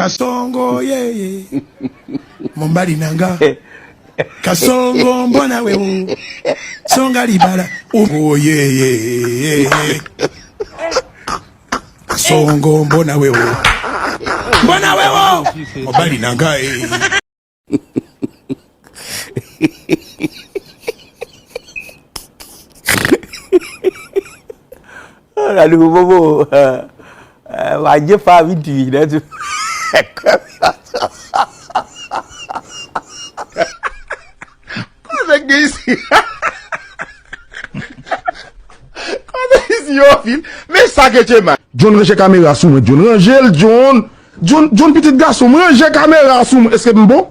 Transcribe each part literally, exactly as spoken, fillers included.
Songo ye ye. Mombali nanga. Kasongo mbona wewo. Songa libala. Ugo ye ye ye. Kasongo mbona wewo. Mbona wewo. Mombali nanga eh. Lalu bobo. Waje fa viti ne tu. Kote gen isi? Kote isi yo fil? Men sa ke che man. John ranje kamera sou mwen. John ranje l, John. John, John pitit gason m ranje kamera sou mwen. Eske m bon?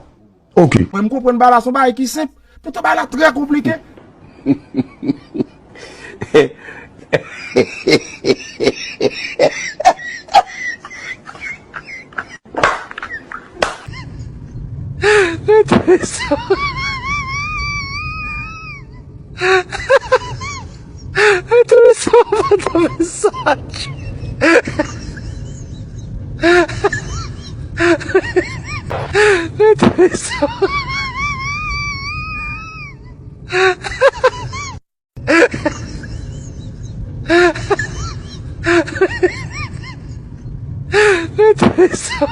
Ok. Mwen m konprann bagay la se yon bagay ki senp. Poutan bagay la trè konplike. Mwen twouve sa. Mwen twouve sa pa twouve sa. Mwen twouve sa. Mwen twouve sa.